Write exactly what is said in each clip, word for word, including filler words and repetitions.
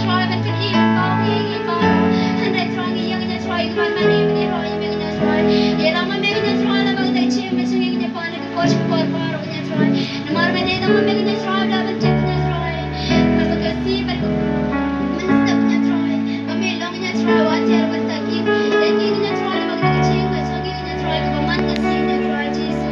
Trai ban pyni ban paw ïa ngi baroh. Hynrei Trai ngi ïeng, Trai, ban mane mane ïa me, Trai. Ïalam ma me, Trai, la bang dei jingmut jong ngi, Trai, na ka por sha ka por baroh, Trai. Namar me dei tang ma me, Trai, la ban tip, Trai. Ba ka si bad ka mynstep, Trai. Ba me long, Trai, wat ïa bad ta ki. Dei ki, Trai, la bang dei jingmut jong ngi, Trai, kaba man ka si, Trai Jisu.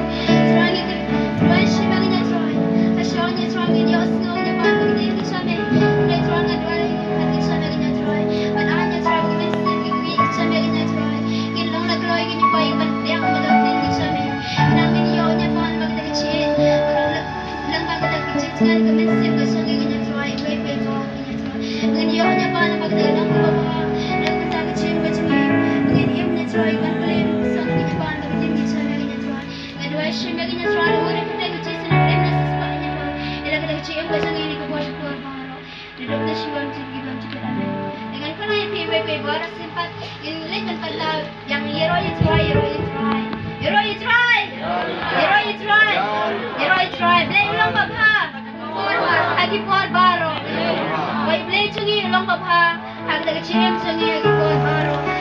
Trai ngi kyrpad, Trai, shi me, Trai. Ka shong, Trai, ngi ïohsngew, Trai, ba ka dei ki jong me. Trai, Trai, nga duwai, Trai, ki jong me, Trai. Ban ai, Trai, ki mynsiem, ki kmie, ki jong me, Trai. Ngin long la kloi, ki nyngkong, ban pdiang, ban long, ki jong me. Nang ngin ïoh, Trai, ba ka dei ki jingmut. Lang ba ka dei ki jingmut, ka mynsiem, ka jong ngi, Trai. Wei, wei, wei, Trai. Ngin ïoh, Trai, ba ka dei long kaba bha. Lang ba ka dei ki jingmut, jong ngi. Ngin im, Trai, ban pule, song, Trai, ba ka dei ki jong me, Trai. Nga duwai shim ïa kane Trai, la u re pynleit u Jisu na pdeng na sispa ïa kane. Ïa la ka dang jingim ka jong ngi na ka por sha ka por baroh. Naduh ka shiwam jong ki bym jukut. Amen. Te ngan kynnoh ïa phi wei wei baroh sngewbha ngin leit ban pat la ïa ïaroh ïa Trai, ïaroh ïa Trai. Ïaroh ïa Trai. Ïaroh ïa Trai. Ïaroh ïa Trai. Blei long ba bha ha ki por baroh. Wei Blei jong ngi long ba bha ha ka dang jingim jong ngi ha ki por baroh.